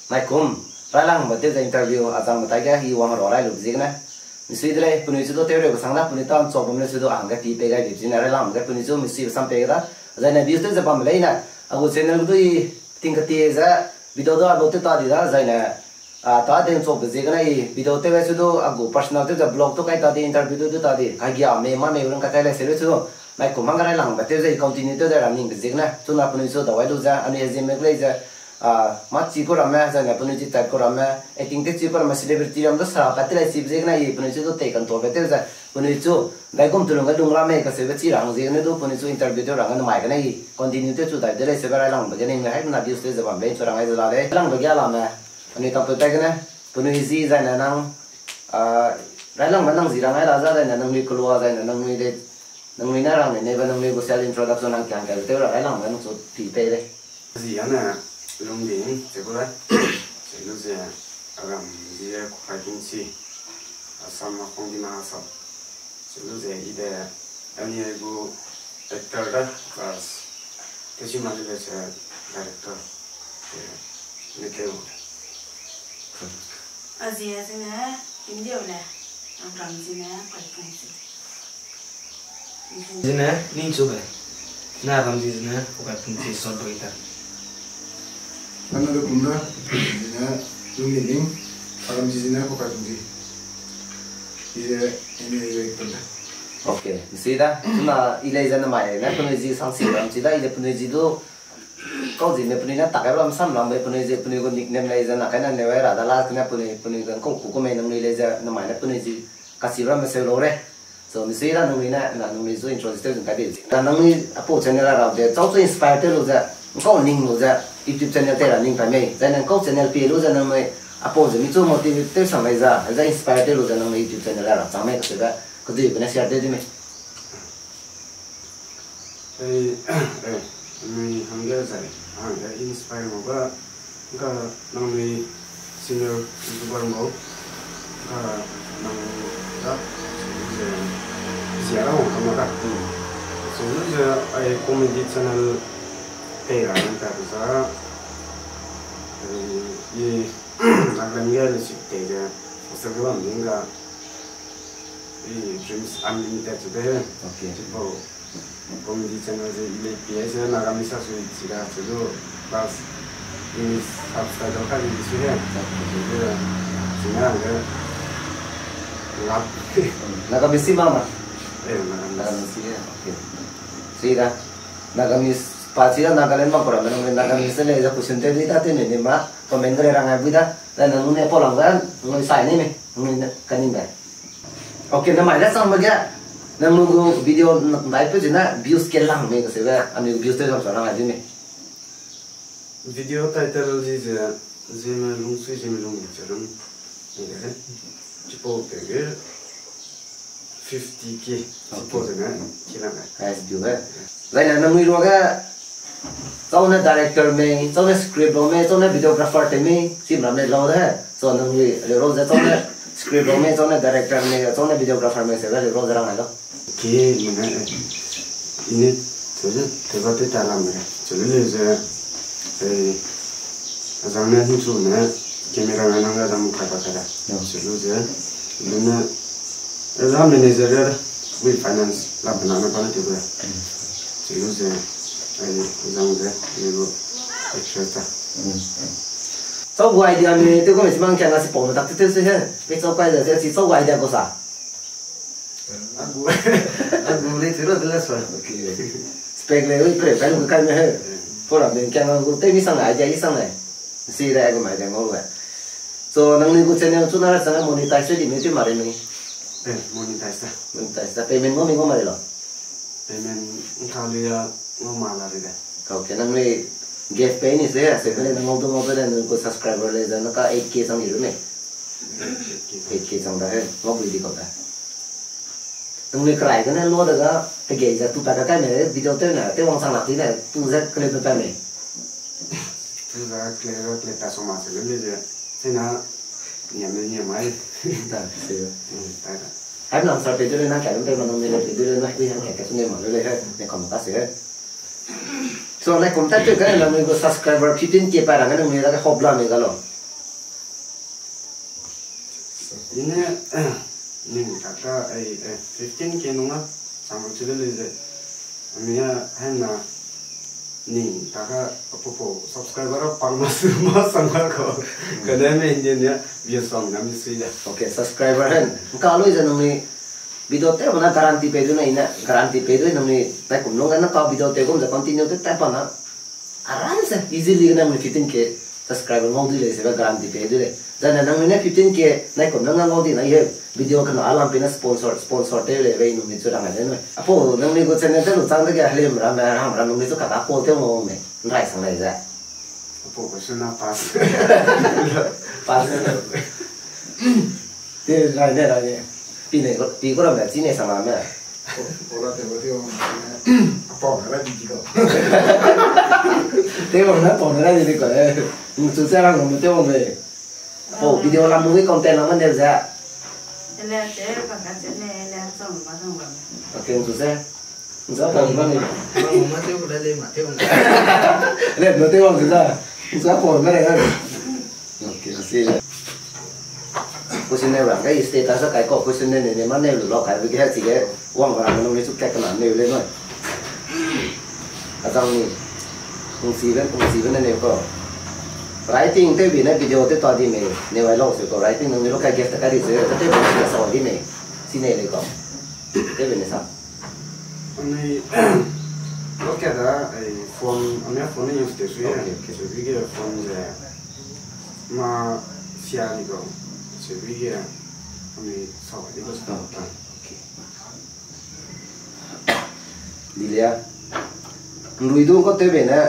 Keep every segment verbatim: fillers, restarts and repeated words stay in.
Naikum, railangbe tew ze interview a zang metai ge i wang ra rai lu ziegene. Misui de lei, penui chu du tew reu kesang da, penui ta nchok bam le chu du a hangge pi pei gai bi zine railangbe ge penui chu misui besam pei da. Zaine views tew ze bam lei ne. A gu channel du i ting keti ze video du upload tew ta di da, zaine, a, ta deng chok be ziegene i video tew chu du a gu personal tew ze vlog tu kai ta di, interview du du ta di. Ka gia me ma me rung ka kai le se lu chu. Naikum hangge railangbe tew ze i continue tew ze ra ning be ziegene. Chuna penui chu dawai lu ze, anui Zeme lei ze, a, ma chi ku ramme, zaine penui chi tat ku ramme, acting tew chi ku ramme, celebrity ram du sara pat te lei chi be ziegene i penui chu du tei kanto be tew ze, penui chu, daigum tu lung ge lung ramme kaseube chi rang ziegene du, penui chu interview tew rang ge namai gene i continue tew chu dai de lei seube railangbe ge ning le hai na views tew ze bam bei chu rang ai ze la lei. Railangbe ge lame, anui tampeu tai gene, penui zi zaine nang, a, railangbe nang zi rang ai la za zaine nangnui kelua zaine nangnui de, nangnui ne rang ne nebe nangnui gu self introduction nang kiang kai tew ra railangbe nang chu pi pei lei. Zi ane Lungding, che gu lei. Che lu ze, aram zi ze Kukai Kingchi, Assam Akhong Dima Hasao. Che lu ze i de, ani gu actor da, plus, tesi ma le ze director. Che, ne ke lu. Azi a zene, India le, aram zi ne, Kukai Kingchi. Zine, ning chu be. Na ram zi zine, Kukai Kingchi short boi ta. Ana de kum da, zine, Lungding, aram zi zine, Kukai Kingchi. Zi ze, ene ze kum da. Okay, zi da, na i lei zene mai, na penui zi sang si ram zi da, i le penui zi du, kau zi me penui na tak ai ram sam ram be penui zi, penui gu nickname lei zene, kai na ne wai ra da la, kena penui, penui gan kau ku ku me nangnui lei ze, na mai na penui zi, ka si ram me seu lo re. So, mi sui ra nangnui ne, na nangnui zu introduce tew zun kai di. Na nangnui apau channel ra de, chau chu inspire tew lu ze, ngkau ning lu ze, YouTube channel tei ra ning pai mei. Zai ne ngkau channel pie lu ze nangnui apau ze mi chu motivate tew sang lei za, zai inspire tew lu ze nangnui YouTube channel ra chang mei kaseube, kedui gene share tew di mei. Ei, eh, mi hangge zai, hangge inspire mo ba, ga nangnui senior YouTuber mo, ga nang da, ze, zia ra wang kama da. Hmm. So, lu ze ai comedy channel tei ra nang ta za, ei, i, Nagaland ge le sik tei ze, hostel ge bam ning ga, ei, dreams unlimited ze de. Okay. Chipau, comedy channel ze i lei pie ze Nagamese a sui chi da che du, plus English subtitle ka di sui he. Che du, chine hangge lap. Nagamese ma ma? Eh, Nagamese. Nagamese, eh, okay. Sui da, Nagamese, pa chi da Nagaland ma kura, Nagamese le ze question te di ta te ne ni ma, comment ge le rang ai bui da, da nangnui ne pau lang da, nangnui sai ni me, nangnui ne, ka ni me. Okay, na mai da sang ba ge, nangnui gu video n-, ndai pe zina views ke lang me kaseube, anui views te zam sa lang ai di me. Video title zi ze, Zeme Lungsui Zeme Lungding che lung. Ni de. Chipau pe ge fifty K. Okay. Chipau ze ne, ki lang ai. Nice view, eh. Zai ne nangnui ruage, chau ne director mei, chau ne script lo mei, chau ne videographer te mei, sim ram ne lo de. So nangnui le role ze chau ne script lo mei, chau ne director mei, chau ne videographer mei, se le role ze rang ai lo. Ke, mene, eh, ini, teze, teba te ta lam re. Chulu le ze, eh, azang ne, hing chu ne, camera ngai nang ga dam kai ba kai da. Chulu ze, lu ne, eh, za manager ga da, wi finance, lam na na pa na te ga. Chulu ze, eh, azang ze, ni go, extra ta. Chau gu idea mi, te ko me simang kya na si pau me tak te te se he. Pe chau kai ze, si chau gu idea ko sa. Agu, agu lei tiro de la so. Okay. Spec lei, ui, pre, pen gu kai me he. Pora ben kya nang gu, te mi sang idea, i sang lei. Si lei, agu mai de ngau lei. So, nangnui gu channel chu na ra chang monetize di me tu ma re mi. Eh, monetize da. Monetize da. Payment ngau mi ngau ma re lo. Payment ngka lu ya ngau ma la re da. Okay, nangnui gave pay ni se, se kale nang ngau du ngau du le, nang gu subscriber lei ze, nang ka eight K chang ni lu me. Eight K chang da he, ngau bui di kau da. Nangnui krai gene lo de ga, hege ze tu pa ka kai me, video tew ne, tew wang chang lak di ne, tu ze kale pe pa me. Tu ze kale, kale pa so ma se le le ze, te na, niam le niam ai. Da, se. Mm, tai da. Hai nang sa pe du le na, kai lum pe ma nang ne le pe du le na, ui hang kai ka su ne ma le le he, ne kam ka se he. So, ne kum ta tu ka nangnui gu subscriber fifteen K pa ra nangnui da ka hope la me ga lo. Ine, ning kaka, ai, eh, fifteen K nung a, sang gu chile le ze. Ami a, hena, ning kaka, apopo, subscriber a pang ma su ma sang ma ko. Kane me Indian ya, views pang na mi sui da. Okay, subscriber hen. Nka lui ze nung ni, video te mana guarantee pe du na ina, guarantee pe du nung ni, tai kum nung na ka video te kum ze continue te tai pa na. Aram se, easily na nung ni fifteen K subscriber ngau du le, se ba guarantee pe du le. Zane nang ni ne fifteen K nai kum nang ngau di na ye video kana alam pe na sponsor, sponsor te le be nung ni chu rang le no. Apo nung ni gu channel te lu chang de ge halim ram, ram, ram nung ni chu kaka call te ngau me. Nrai sang lai ze. Apo question na pass. Pass. Te rai ne, rai ne. Pi ne, pi ko ram ne, chi ne sang ram ne. Ora te ba te wang. Apo na ra di di ko. Te wang na, apo na ra di di ko, eh. Nchu se rang nung te wang le. Apo, video lam movie content lam ne ze. Ele te, ba ka che ne, ele chong ba chong ba. Okay, nchu se. Nza pa ni bang ni. Ba mo ma teu ko le le ma teu. Le, no teu wang se da. Nza pa me re. Okay, si. Question ne rang kai status kai ko question ne ne ne ma ne lu lo kai bi ke chi ge wang ba nung ni chu kai kana ne le no. Azang ni. Nung si ben, nung si ben ne ne ko. Writing te bi ne video te ta di me. Ne wai lo se ko writing nung ni lo kai guest kai di se te te bi ne sa di me. Si ne le ko. Te bi ne sa. Anui, lo kia da, ai, phone, anui phone ne use te sui e. Okay, okay. Sui bi ge phone ze, ma sia di ko, sui bi ge, anui sa di ko sa. Okay, okay. Dilia, nrui du ko te be ne,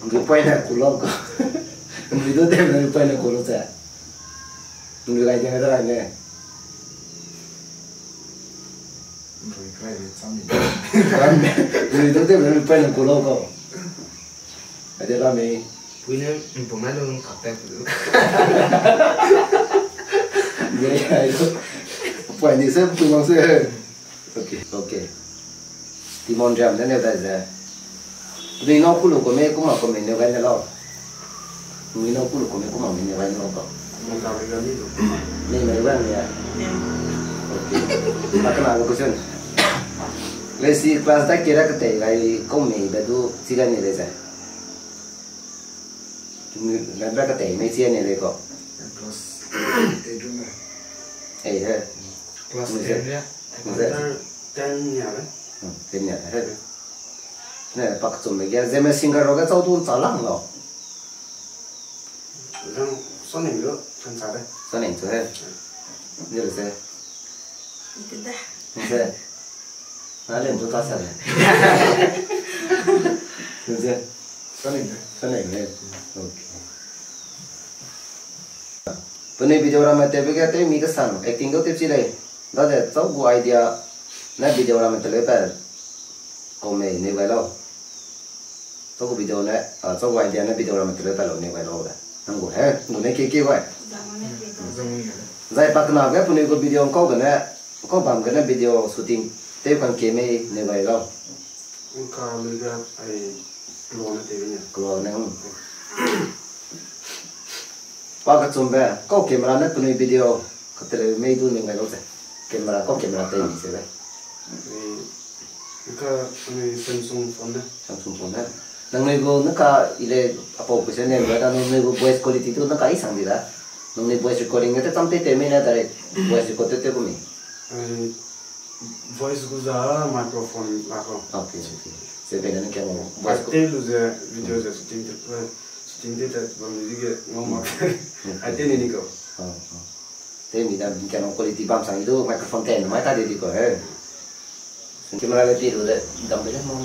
nrui poi ne ku lo ko. Nrui du te be ne nrui poi ne ku lo ze. Nrui lai de ne da lai ne. Nrui kai le cham ni. Nrui du te be nrui poi ne ku lo ko. Ade ba mei. Pui ne mpung na lu kak te ku. Ye, ai lo. Poi ni se pui wang se. Okay, okay. Timon riam ne ne dai ze. Nui nau kulu ko me kuma ko me ne gai ne lau. Nui nau kulu ko me kuma me ne gai ne lau ko. Mei mei gai ne ya. Okay. Akana lo question. Lesi class da kera ketei gai ko me be du chi gai ne le ze. Nui be ketei mei chi ne le ko. Class eight me. Ei he. Class ten ya. Ten ya le. Hmm, ten ya he. Ne, pak chum le ge, zeme singer ro ge chau du cha lang lo. Zang, Soning lo, kan cha de. Soning chu he. Ni le se. Ni te da. Ni se. Na le tu ta sa le. Ni se. Soning de. Soning de. Okay. Penui video ramme tewbe ge tew mi kesang, acting du tew chi lei. Dade chau gu idea ne video ramme teleu pa kau mei neu gai lau. Chau gu video ne, ah, chau gu idea ne video ramme teleu pa lau neu gai lau de. Nang gu he, nang gu ne kie kie gai. Zai pa kena ge penui gu video kau gene, kau bam gene video shooting tew kang kie mei neu gai lau. Nka lui ga ai klo ne tew ne. Klo ne, hmm. Pa kechumbe, kau camera ne penui video kateleu mei du ning gai lau ze. Camera, kau camera tei mi se be. Ai, nka anui Samsung phone ne. Samsung phone ne. Nangnui gu nka ile apau kese ne, da nangnui gu voice quality du nka i sang di da. Nangnui voice recording ne te tam tei tei mei ne direct voice record te te gu mi. Ai, voice gu za microphone la ko. Okay, okay. Se be ne ke mo voice ko. Te lu ze video ze shooting te, shooting te te bam di ge ngau mak. Hmm. Ai te ni ni ko. Oh, oh. Te mi da ke mo quality bam sang du microphone te mai ta de di ko he. Camera le ti lu de dam be le mo.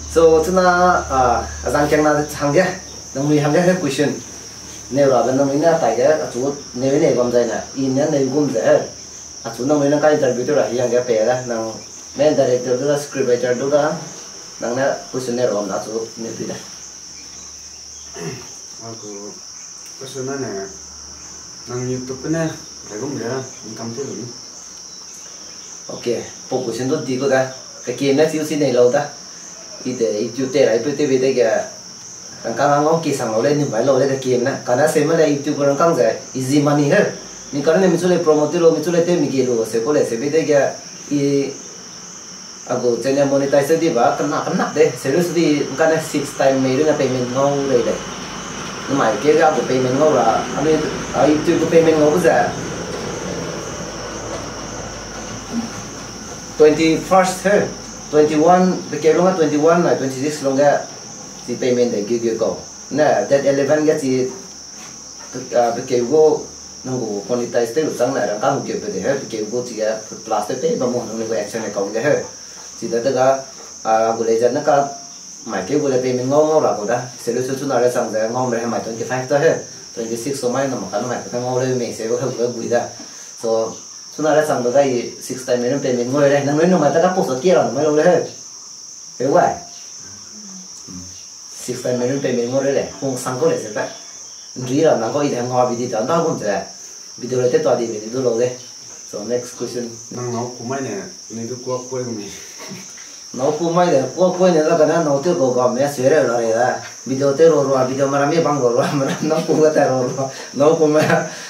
So, chuna, ah, azang keng na hangge, nangnui hangge he question. Neu ra be nangnui ne tai ge, achu neu ne bam zai na, i ne neu gum ze he. Achu nangnui nang ka interview tew ra hi hangge pe da, nang main director du da, script writer du da, nang ne question ne rom na achu ne pi da. Aku question na ne, nang YouTube ne, dai gum le, income te lu ni. Okay, pau question du di ko da. Ka kie ne chiu si nei lau da. I de YouTube te rai pe te be de ge, Rangkâng a ngau ki sang lau le, nim bai lau le, ka kie ne. Kana se ma le YouTube rangkâng ze easy money he. Mi kane mi chu lei promote tew lu, mi chu lei tew mi ge lu, se ko lei, se bi de ge, i, a gu channel monetize di ba, kena, kena de, serious di, kane six time mei rune payment ngau rei lei. Namai ke ga gu payment ngau ra, a mi, a YouTube gu payment ngau bu ze. Twenty first he, twenty one, pe ke lung ga twenty one na twenty six lung ga, chi payment de ge ge ko. Ne, date eleven ga chi, ah, pe ke gu, nang gu monetize tew lu chang na, rang ka hu ge pe de he, pe ke gu chi ga plus te pe ba mo, nang gu action account de he. Chi da de ga, ah, gu lei ja na ka, mai ke gu lei payment ngau ngau ra ko da. Se lu su su na re chang ze ngau me he mai twenty five ta he. Twenty six so mai na ma ka na mai ka ngau le me se gu he gu gui da. So, su na re chang da ga i six time me payment ngau le. Nang lu nang mai ta ka post ke ra nang mai lu le he. He wai. Six time me payment ngau le le. Kung sang ko le se pa. Nri ra nang ko i de ngau video da da gun ze. Video le te ta di me du lo le. So next question. Nang nau ku mai ne, ne du kuak kuai gu mi. Nau ku mai de, kuak kuai ne la ka na nau tew ko ga me sui re la re da. Video tew ro ro, video mara mi bang ro ro, mara nau ku ga ta ro ro. Nau ku mai,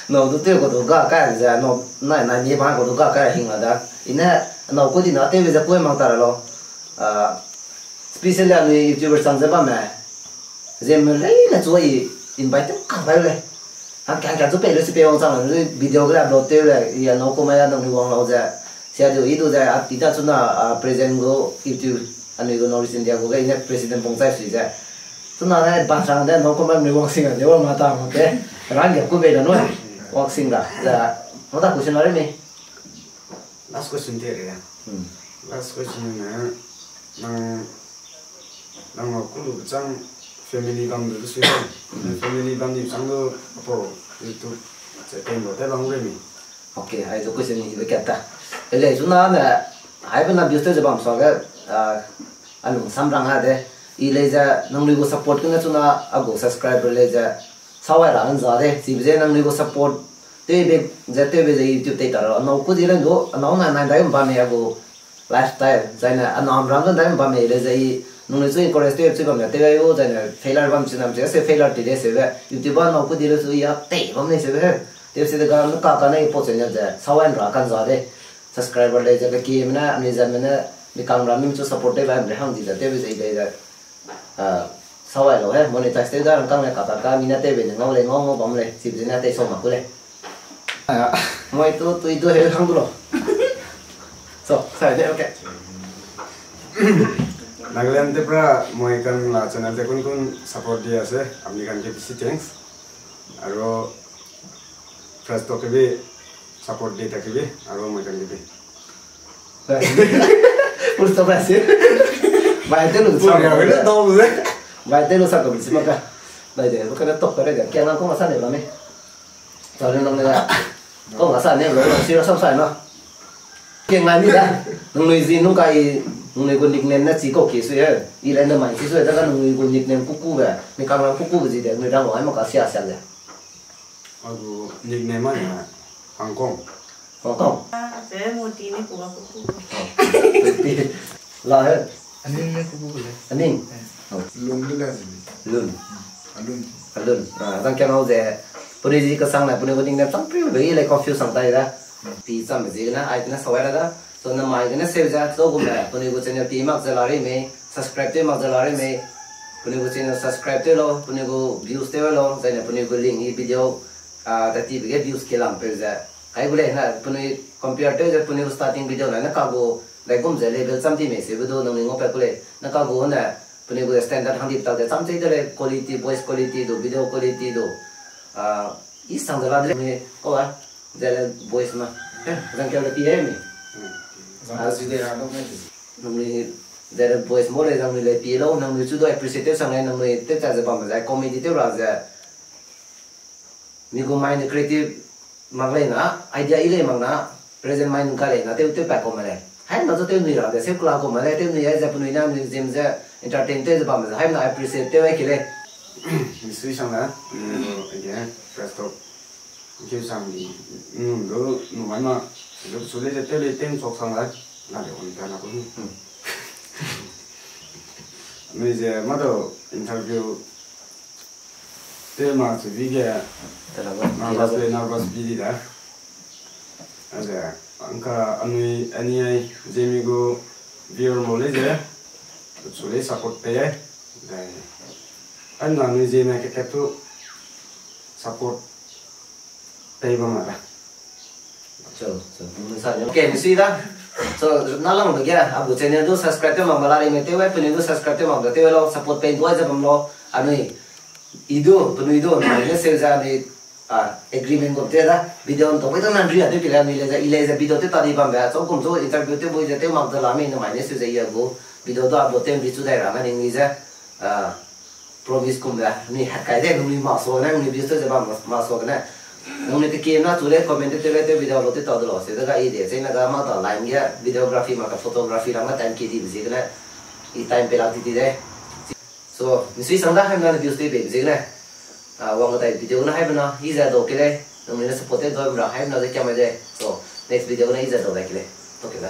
nau du tew ko du ga ka ze, nau, nai, nai mi bang ko du ga ka hing la da. I ne, nau ku di na tew be ze kuai mang ta ra lo. Ah, specially anui YouTuber chang ze bamme. Ze me leine chu i invite tew ka bai le. Hangka hangka chu pei le si pei wang chang le, video ge le upload tew le, i a nau ku mai a nang ni wang lau ze. Sia du, i du ze, a, i da chu na, a, present gu YouTube, anui gu North East India gu ge, i ne president pung chai sui ze. Chu na ne ban chang de, nau ku mai ni wang sing a, de wang ma ta ma de. Ran ge ku bei da no. Wang sing da. Ze, mo da question la re mi. Last question te re. Hmm. Last question ne, nang, nang nau ku lu chang family bam du sui. Hmm. Family bam ni chang du apo YouTube che tem lo te bang re mi. Okay, ai du question ni be kat ta. Ele chu na ne, ai be na views te ze bam sa ge, ah, a lung sam rang ha de. I le ze nang lu gu support ke ne chu na a gu subscriber le ze. Sawai ra nza de, chibe ze nang lu gu support, tewbe, ze tewbe ze YouTube tei ta ra, a nau ku di le ndu, a nau na nai dai bam me a gu lifestyle, zai ne a nam ram zan dai bam me le ze i, nang lu chu encourage tew, chi bam me tew ai u, zai ne failure bam chi nam chi, se failure ti de se be, YouTube a nau ku di le chu i a tei bam ne se be he. Tew se de ga, nu ka ka ne i po se ne ze, sawai ra kan za de, subscriber le ze, ke ki me ne, mi zan me ne, mi kang ram mi chu support tew bam le hang di ze, tewbe ze i le ze, Ah, sawai lo he, monetize tew da rangkang le kaka ka mi na tew be ne ngau le, ngau ngau bam le, chibe ze na tei sau mak ku le. Ah, moi tu, tui du he hang du lo. So, sai de, okay. Nagaland te pra moi kan la channel te kun kun support dia se, apni kan ke bisi thanks. Aro Fresh Talk ke bi support dia ta ke bi, aro moi kan ke bi. Full stop la si. Bai te lu sa. Bai te lu sa ko si maka. Bai de, ko na top kare de. Kya na ko masa ne la me. Sa ne nang ne. Ko masa ne lo, si ra sam sa na. Ke ngai ni da. Nang nui zi nung kai, nang nui gu nickname na chi ko ki sui he. I le na mai chi sui da ka nang nui gu nickname kuku be. Ni kang na kuku be zi de, nui da mo ai maka sia sia de. Agu nickname ane Hong Kong. Hong Kong. Ah, se mo ti ni ku ba ku ku. Oh, ti. La he. Aning ne ku ku le. Aning. Eh. Oh. Lun de le zili. Lun. Hmm. Alun. Alun. Ah, zang kya ngau ze. Puni zi ka sang na, puni gu nickname sang priu be le confuse sang tai da. Hmm. Ti cham zi na, ai na sawai da. So, na mai gene seu ze, so gu me, puni gu channel pi mak ze la ri mei, subscribe tew mak ze la ri mei, puni gu channel subscribe tew lo, puni gu views tew lo, zai ne puni gu link i video, ah, ta ti be ge views ke lang peu ze. Kai gu lei na, puni compare tew ze, puni gu starting video na, na ka gu, dai gum ze level cham ti mei se gu du, nang ni ngau pe gu lei, na ka gu ne, puni gu standard hang di tak ze, cham chei de lei, quality, voice quality du, video quality du, ah, i sang ze la de lei, ni, kau a, Zele voice ma. Eh, zang keu le pi he mi. Hmm. Zang Ah, zi de ra no me. Nang ni zele voice mo le zang ni le pi lo, nang ni chu do appreciate tew sang le, nang ni tew ta ze bam ze, comedy tew ra ze. Mi gu mind creative mak le na, idea i le mak na, present mind ka le na, tew tew pa ko ma le. Hai na zo tew nui ra de, se kula ko ma le, tew nui ai ze, penui na nui zim ze, entertain tew ze bam ze, hai na appreciate tew ai ki le. Mi sui sang le, hmm, idea, Fresh Talk. Keu sang di, mm, lu, nu mai ma, lu su le ze tew le teng chok sang lai, na le on ta na ku. Hmm. Nui ze ma do interview tew ma chu bi ge, Te la ba, nervous te la ba. Le nervous bi di da. Aze, angka anui, ani ai, Zeme gu viewer mau lei ze, pechu lei support pei ai. Zai, anui Zeme kekat tu support pei bam ma da. So, so, sa ni. Okay, misui da. So, na lang be ge, a gu channel du subscribe tew mak ma la rei me tew ai, penui du subscribe tew mak da tew ai lau, support pei du ai ze bam lau. Anui, i du, penui du, mai ne seu ze anui, a, agreement gum te da, video nto pai da nan ria tew ke le anui le ze, i le ze video tew ta di bam be, so kum so interview tew bui ze tew mak ze la mi ne mai ne seu ze i a gu, video du upload tew ri chu dai ra na ning ni ze, a, promise kum be, ni hat kai de, nung ni ma so ne, nung ni views tew ze bam ma so ne. Nung ni te kie na chu le comment tew le tew video upload tew ta de lau, se de ga i de, se na ga ma ta line ge, videography ma ka photography ram ga time ki di be ziegene, i time pei lak ti ti de. So, misui sang da haimena ne views tew pei be ziegene. A, wang ga tai video gene haimena, i ze dau ke lei, nung ni ne support tew dau ra haimena ze kiam ai de. So, next video gene i ze dau dai ke lei. Okay da.